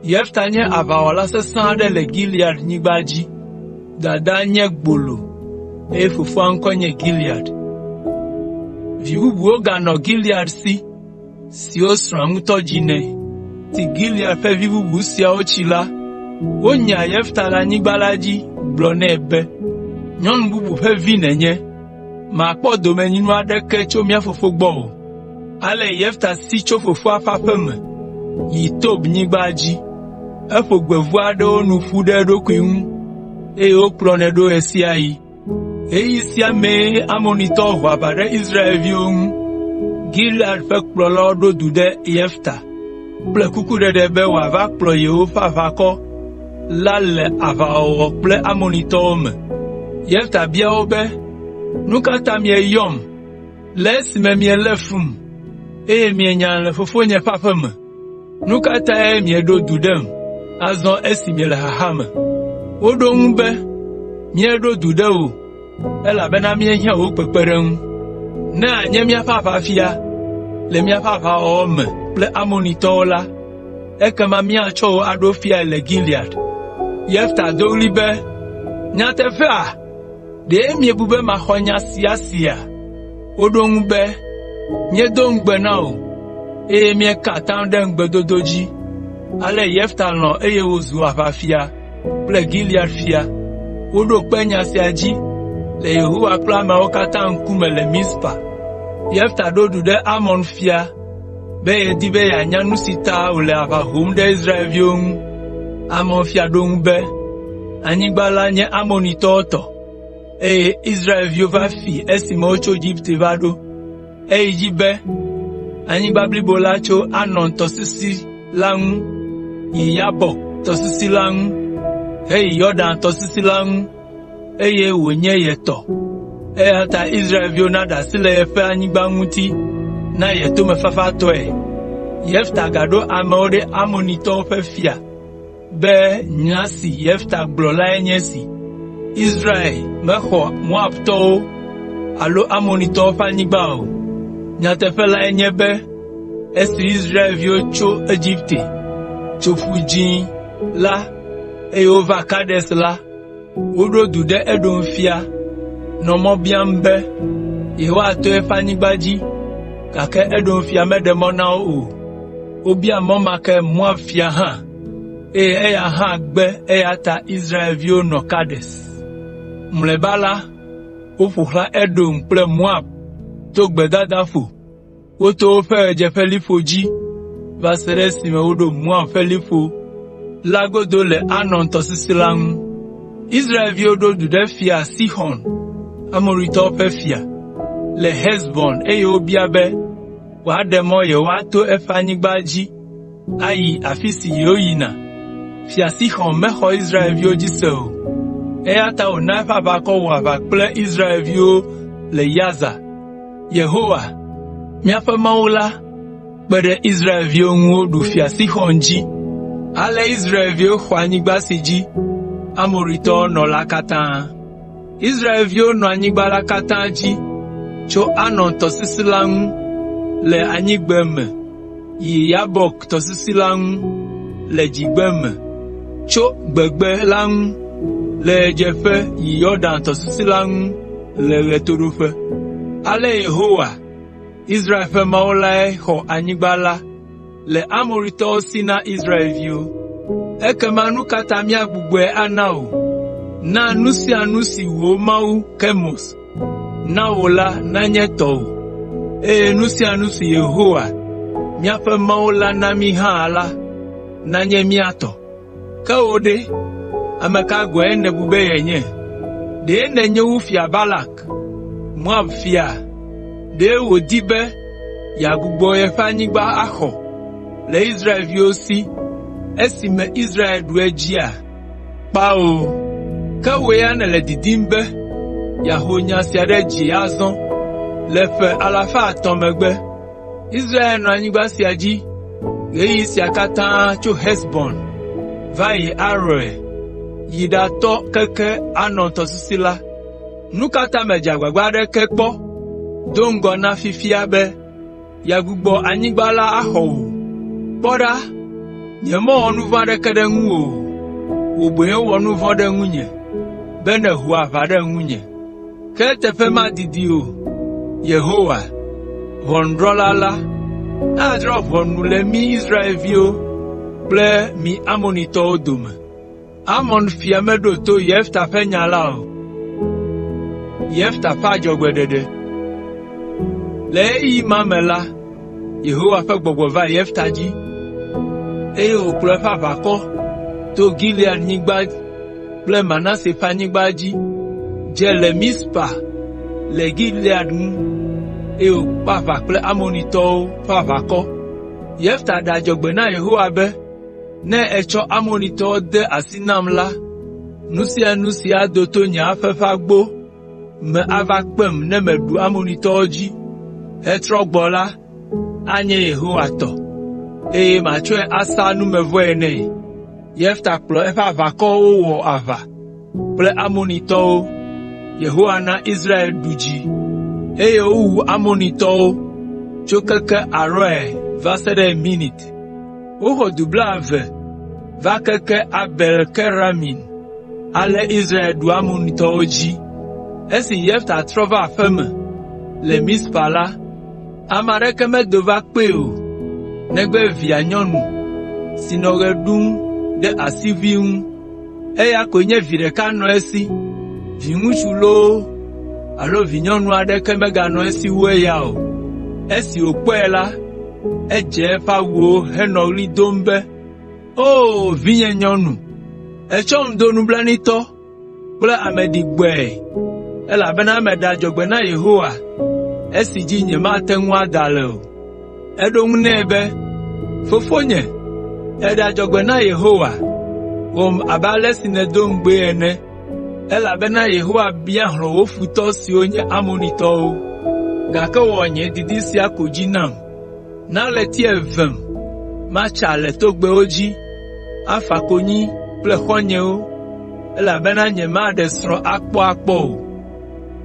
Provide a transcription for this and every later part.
Yefta nye aʋawɔla sesẽ aɖe le Gileadnyigba dzi. Dadaa nye gbolo, eye fofoa ŋkɔe nye Gilead. Vi bubuwo ganɔ Gilead si, siwo srɔ̃a ŋutɔ dzi nɛ. Esi Gilead ƒe vi bubu siawo tsi la, wonya Yefta le anyigba la dzi gblɔ nɛ be, “Nyɔnu bubu ƒe vi nènye, màkpɔ domenyinu aɖeke tso mía fofo gbɔ o.” Ale Yefta si tso fofoa ƒe aƒe me yi Tob nyigba dzi. Eƒo gbevu aɖewo nu ƒu ɖe eɖokui ŋu, eye wokplɔnɛ ɖo ɣe sia ɣi. Ɣeyiɣi sia mee Amonitɔwo ho aʋa ɖe Israelviwo ŋu. Gilead ƒe kplɔlawo ɖo du ɖe Yefta kple kukuɖeɖe be wòava kplɔ yewoƒe aʋakɔ la le aʋawɔwɔ kple Amonitɔwo me. Yefta bia wo be, “Nu ka ta mieyɔm le esime mielé fum, eye mienyam le fofonye ƒe aƒe me? Nu ka tae mieɖo du ɖem azɔ esi miele xaxa me?” Woɖo eŋu be, “Míeɖo du ɖe wò, elabena míehiã wò kpekpeɖeŋu. Ne ànye míaƒe aʋafia le míaƒe aʋawɔwɔ me kple Amonitɔwo la, ekema míatsɔ wò aɖo fiae le Gilead.” Yefta do ɣli be, “Nyateƒea? Ɖe miebu be maxɔ nya sia sea?” Woɖo eŋu be, “Míedo ŋugbe na wò, eye míeka atam ɖe ŋugbedodo dzi.” Ale Yefta lɔ̃ eye wòzu aʋafia kple Gilead fia. Woɖo kpe nya sia dzi le Yehowa kple ameawo katã ŋkume le Mizpa. Yefta ɖo du ɖe Amon fia be yedi be yeanya nu si ta wòle aʋa hom ɖe Israelviwo ŋu. Amon fia ɖo eŋu be, “Anyigba la nye Amonitɔwo tɔ, eye Israelviwo va fii esime wotso Egipte va ɖo.” Eyi edzi be, “Anyigba blibo la tso Arnon tɔsisi la ŋu yi Yabok tɔsisi la ŋu heyi Yɔdan tɔsisi la ŋu, eye wònye ye tɔ, eya ta Israelviwo naɖe asi le yeƒe anyigba ŋuti na ye tomefafatɔe.” Yefta gaɖo amewo ɖe Amonitɔwo ƒe fia be nya si Yefta gblɔ lae nye esi: “Israel mexɔ Moabtɔwo alo Amonitɔwo ƒe anyigba o. Nyateƒe lae nye be esi Israelviwo tso Egipte, tso Ƒu Dzĩ la, eye wova Kades la, woɖo du ɖe Edom fia, nɔ mɔ biam be yewoato eƒe anyigba dzi, gake Edom fia meɖe mɔ na wo o. Wobia mɔ ma ke Moab fia hã, eye eya hã gbe eya ta Israelviwo nɔ Kades. Mlɔeba la, woƒo xlã Edom kple Moab to gbedadaƒo. Woto woƒe ɣedzeƒeliƒo dzi va se ɖe esime woɖo Moab ƒe liƒo la godo le Arnon tɔsisi la ŋu. Israelviwo ɖo du ɖe Fia Sixɔn, Amoritɔwo ƒe fia, le Hesbon eye wobia be wòaɖe mɔ yewoato eƒe anyigba dzi ayi afi si yewoyina. Fia Sixɔn mexɔ Israelviwo dzi se o, eya ta wòna eƒe aʋakɔ wɔ aʋa kple Israelviwo le Yaza. Yehowa, míaƒe Mawu la kpe ɖe Israelviwo ŋu woɖu Fia Sixɔn dzi. Ale Israelviwo xɔ anyigba si dzi Amoritɔwo nɔ la katã. Israelviwo nɔ anyigba la katã dzi tso Arnon tɔsisi la ŋu le anyigbeme yi Yabok tɔsisi la ŋu le dzigbeme, tso gbegbe la ŋu le ɣedzeƒe yi Yɔdan tɔsisi la ŋu le ɣetoɖoƒe. Ale Yehowa, Israel ƒe Mawu lae xɔ anyigba la le Amoritɔwo si na Israelviwo. Ekema nu ka ta míagbugbɔe ana wò? Na nu sia nu si wò mawu Kemos na wò la nanye tɔwò, eye nu sia nu si Yehowa, míaƒe Mawu la na mí hã la, nanye mía tɔ. Ke wò ɖe, ame ka gɔ̃e nèbu be yenye? Ɖe nènyo wu Fia Balak, Moab fia? Ɖe wòdi be yeagbugbɔ yeƒe anyigba axɔ le Israelviwo si esime Israel ɖu edzia? Kpao! Ke wò ya nèle didim be yeaho nya sia ɖe dzi azɔ le ƒe alafa etɔ̃ megbe. Israel nɔ anyigba sia dzi ɣeyiɣi sia katã tso Hesbon va yi Aroer yi ɖatɔ keke Arnon tɔsisi la. Nu ka ta mèdze agbagba aɖeke kpɔ do ŋgɔ na fifia be. Yeagbugbɔ anyigba la axɔ wò. Kpɔ ɖa, nyemewɔ nu vɔ̃ aɖeke ɖe ŋuwò o, wò boŋue wɔ nu vɔ̃ ɖe ŋunye be nèho aʋa ɖe ŋunye. Ke eteƒe madidi o, Yehowa, Ʋɔnudrɔ̃la la, adrɔ̃ ʋɔnu le mí Israelviwo kple mi Amonitɔwo dome.” Amon fia meɖo to Yefta ƒe nya la o. Yefta ƒe adzɔgbeɖeɖe Le ɣeyiɣi ma me la, Yehowa ƒe gbɔgbɔ va Yefta dzi, eye wòkplɔ eƒe aʋakɔ to Gileadnyigba kple Manase ƒe anyigba dzi dze le Mizpa le Gilead ŋu, eye wòkpe aʋa kple Amonitɔwo ƒe aʋakɔ. Yefta ɖe adzɔgbe na Yehowa be, “Ne ètsɔ Amonitɔwo de asi nam la, nu sia nu si ado to nye aƒe ƒe agbo me ava kpem ne meɖu Amonitɔwo dzi hetrɔ gbɔ la, anye Yehowa tɔ, eye matsɔe asa numevɔe nɛ.” Yefta kplɔ eƒe aʋakɔ wowɔ aʋa kple Amonitɔwo. Yehowa na Israel ɖu dzi, eye wowu Amonitɔwo tso keke Aroer va se ɖe Minit. Woxɔ du blaeve va keke Abel Keramim. Ale Israel ɖu Amonitɔwo dzi. Esi Yefta trɔ va aƒe me le Mizpa la, ame aɖeke medo va kpee o, negbe via nyɔnu si nɔ ɣe ɖum ɖe asiʋui ŋu. Eya koe nye vi ɖeka nɔ esi. Viŋutsu loo alo vinyɔnu aɖeke meganɔ esi wu eya o. Esi wòkpɔe la, edze eƒe awuwo henɔ ɣli dom be, “O vinyenyɔnu, ètsɔm do nublanuitɔ kple ame ɖigbɔe, elabena meɖe adzɔgbe na Yehowa esi dzi nyemate ŋu ada le o.” Eɖo eŋu nɛ be, “Fofonye, èɖe adzɔgbe na Yehowa, wɔm abe ale si nèdo ŋugbee ene, elabena Yehowa bia hlɔ̃ wò futɔ siwo nye Amonitɔwo. Gake wɔ nye didi sia ko dzi nam: na ɣleti evem matsa le togbɛwo dzi, afa konyi kple xɔ̃nyewo, elabena nyemaɖe srɔ̃ akpɔakpɔ o.”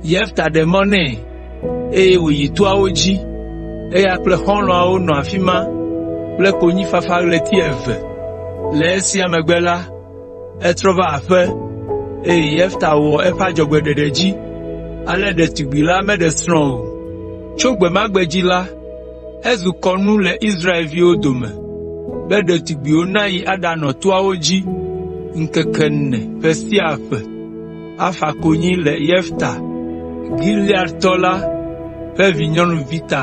Yefta ɖe mɔ nɛ, eye wòyi toawo dzi. Eya kple xɔlɔ̃awo nɔ afi ma kple konyifafa ɣleti eve. Le esia megbe la, etrɔ va aƒe, eye Yefta wɔ eƒe adzɔgbeɖeɖe dzi. Ale ɖetugbi la meɖe srɔ̃ o. Tso gbe ma gbe dzi la, ezu kɔnu le Israelviwo dome be ɖetugbiwo nayi aɖanɔ toawo dzi ŋkeke ene ƒe sia ƒe afa konyi le Yefta, Gileadtɔ la ƒe vinyɔnuvi ta.